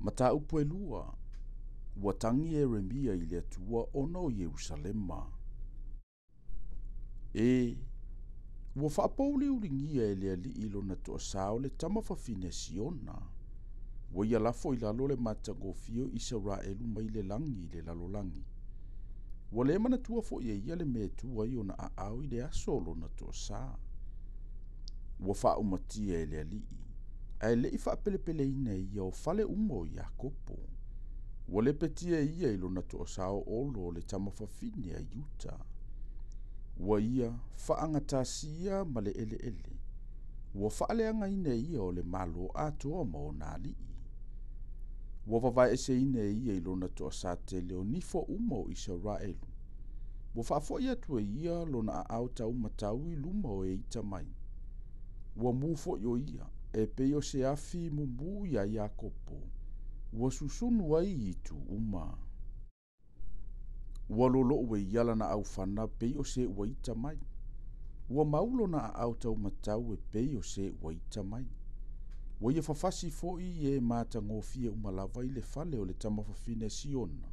Mataupu e lua, ua tagi Ieremia i le Atua ona o Ierusalema. E, ua faapouliuligia e le Alii lona toasā o le tama fafine a Siona. Ua ia lafo i lalo le matagofie o Isaraelu mai le lagi i le lalolagi. Ua le manatua foi e ia le mea e tu ai ona aao i le aso o lona toasā. Ua faaumatia e le Alii, ae le i faapelepeleina e ia o fale uma o Iakopo. Ua lepetia e ia i lona toasā oolo o le tama fafine a Iuta. Ua ia faagatasia ma le eleele. Ua faaleagaina e ia o le Malo atoa ma ona alii. Ua vavaeeseina e ia i lona toasā tele o nifo uma o Isaraelu. Ua faafoi atu e ia lona aao taumatau i luma o e ita mai. Ua mu foi o ia, e pei o se afi mumu iā Iakopo, ua susunu ai i itu uma. Ua lolo'u e ia lana aufana pei o se ua ita mai. Ua mau lona aao taumatau e pei o se ua ita mai. Ua ia fafasi foi i e matagofie uma lava i le fale o le tama fafine a Siona.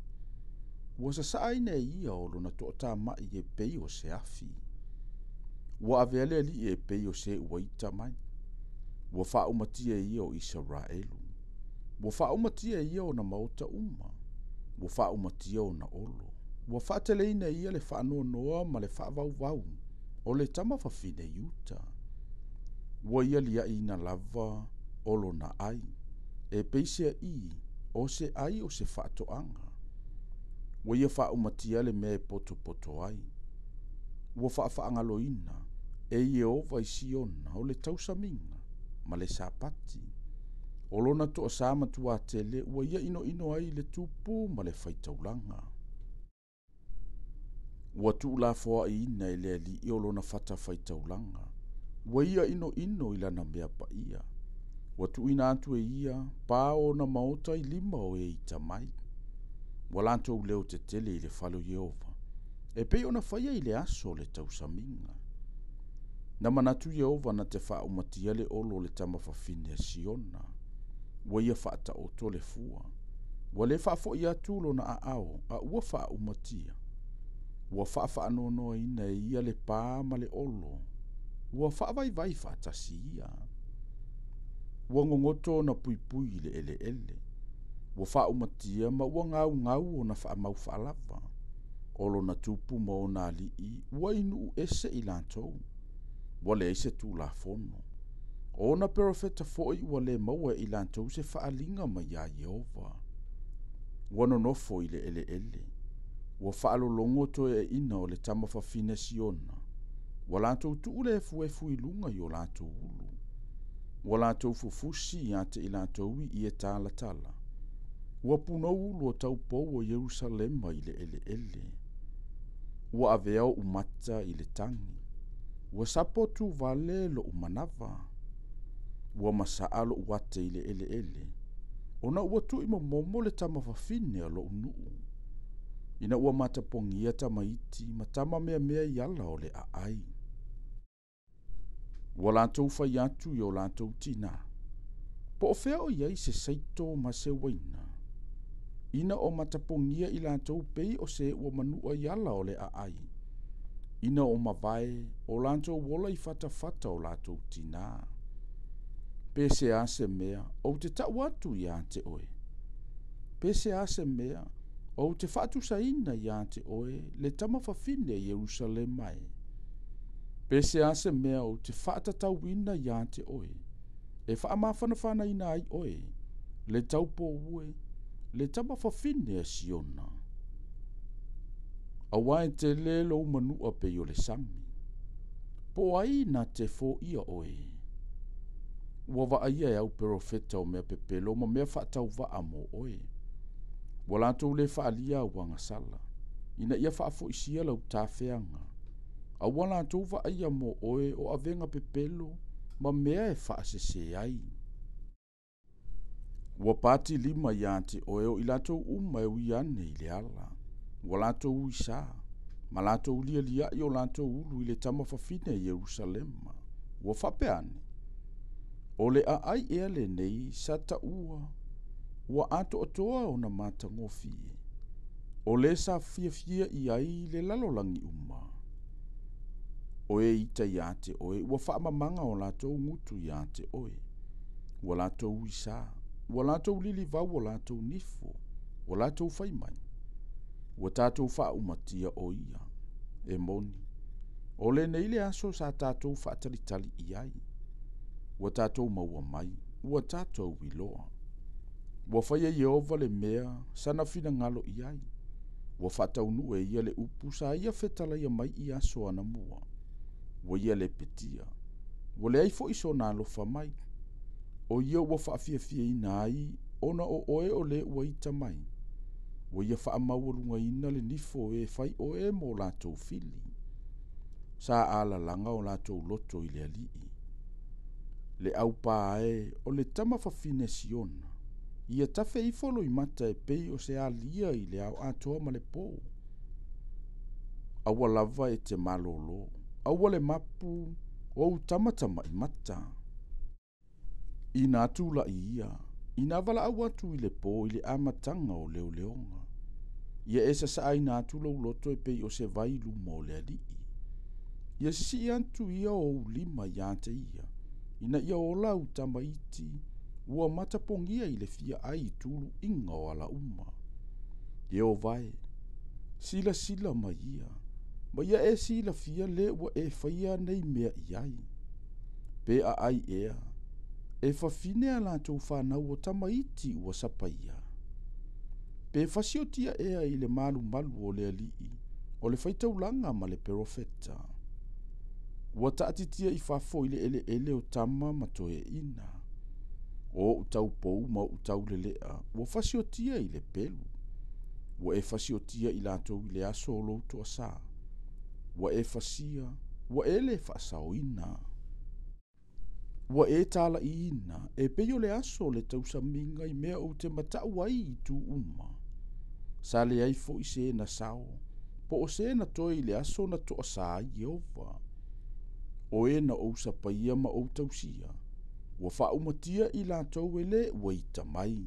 Ua sasaaina e ia o lona toatamai e pei o se afi. Ua avea le Alii e pei o se ua ita mai. Ua faaumatia e ia o Isaraelu. Ua faaumatia e ia ona maota uma. Ua faaumatia ona olo. Ua faateleina e ia le faanoanoa ma le faavauvau o le tama fafine Iuta. Ua ia liaʻiina lava o lona ai, e pei se aʻī o se ai o se faatoaga. Ua ia faaumatia le mea e potopoto ai. Ua faafaagaloina e Ieova i Siona o le tausamiga ma le Sapati. O lona toasā matuatele ua ia inoino ai i le tupu ma le faitaulaga. Ua tuulafoaiina e le Alii o lona fatafaitaulaga. Ua ia inoino i lana mea paia. Ua tuuina atu e ia pa o ona maota i lima o e ita mai. Ua latou leo tetele i le fale o Ieova, e pei ona faia i le aso o le tausamiga. Na manatu Ieova na te faaumatia le olo o le tama fafine a Siona. Ua ia faataoto le fua. Ua le faafoi atu lona aao, a ua faaumatia. Ua faafaanoanoaina e ia le pā ma le olo. Ua faavaivai faatasi ia. Ua gogoto ona puipui i le eleele. Ua faaumatia ma ua gaugau ona faamau faalava. O lona tupu ma ona alii ua inuu ese i latou. Ua leai se tulafono. O ona perofeta foi ua le maua e i latou se faaaliga mai iā Ieova. Ua nonofo i le eleele. Ua faalologo toeaiina o le tama fafine Siona. Ua latou tuu le efuefu i luga i o latou ulu. Ua latou fufusi ia te i latou i ie talatala. Ua punou ulu o taupou o Ierusalema i le eleele. Ua avea oʻu mata i le tagi. Ua sapo tuvale loʻu manava. Ua masaa loʻu ate i le eleele, ona ua tuuimomomo le tama fafine a loʻu nuu. Ina ua matapogia tamaiti ma tama meamea i ala o le aai. Ua latou fai atu i o latou tinā, Po o fea o i ai se saito ma se uaina? Ina o matapogia i latou pei o se ua manua i ala o le aai, ina o mavae o latou ola i fatafata o latou tinā. Pe se a se mea ou te tau atu ia te oe? Pe se a se mea ou te faatusaina ia te oe le tama fafine a Ierusalema e? Pe se a se mea ou te faatatauina ia te oe, e faamafanafanaina ai oe, le taupou e, le tama fafine a Siona? Auā e tele lou manua pei o le sami. Po o ai na te foia oe? Ua vaaia e au perofeta o mea pepelo ma mea faatauvaa mo oe. Ua latou le faalia au agasala, ina ia faafoisia lau tafeaga, a ua latou vaaia mo oe o avega pepelo ma mea e faasese ai. Ua pati lima ia te oe o i latou uma e ui ane i le ala. Ua latou uisā, ma latou lialiaʻi o latou ulu i le tama fafine a Ierusalema. Ua faapea ane, O le aai ea lenei sa taua Ua atoatoa ona matagofie, o le sa fiafia i ai le lalolagi uma. O e ita iā te oe, ua faamamaga o latou gutu iā te oe. Ua latou uisā, ua latou lilivau o latou nifo, ua latou fai mai. Ua tatou faaumatia o ia, e moni. O lenei le aso sa tatou faatalitali i ai. Ua tatou maua mai, ua tatou iloa. Ua faia Ieova le mea sana finagalo i ai. Ua faataunuu e ia le upu sa ia fetalaia mai i aso anamua. Ua ia lepetia. Ua leai foi sona alofa mai. O ia ua faafiafiaina ai ona o oe o le ua ita mai. Ua ia faamaualugaina le nifo o e fai oe mo latou fili. Sa alalaga o latou loto i le Alii. Le aupā e o le tama fafine Siona. Ia tafe ifo loimata e pei o se alia i le ao atoa ma le pō. Aua lava e te malōlō. Aua le mapu o ou tamatamaimata. Inā tulaʻi ia, inā valaau atu i le pō i le amataga o leoleoga. Ia e sasaaina atu lou loto e pei o se vai i luma o le Alii. Ia sisii atu ia o ou lima iā te ia, ina ia ola au tamaiti ua matapogia i le fia ai i tuluiga o ala uma. Ieova e, silasila mai ia, ma ia e silafia le ua e faia nei mea i ai. Pe aai ea, e fafine a latou fanau o tamaiti ua sapaia. Pe fasiotia ea i le malumalu o le Alii, o le faitaulaga ma le perofeta. Ua taatitia i fafo i le eleele o tama ma toeaina. O ou taupou ma ou taulelea ua fasiotia i le pelu. Ua e fasiotia i latou i le aso o lou toasā. Ua e fasia, ua e le faasaoina. Ua e talaiina e pei o le aso o le tausamiga i mea ou te mataʻu ai i itu uma. Sa leai foi se na sao, po o se na toe i le aso na toasā ai Ieova. O e na ou sapaia ma ou tausia, ua faaumatia i latou e le ua ita mai.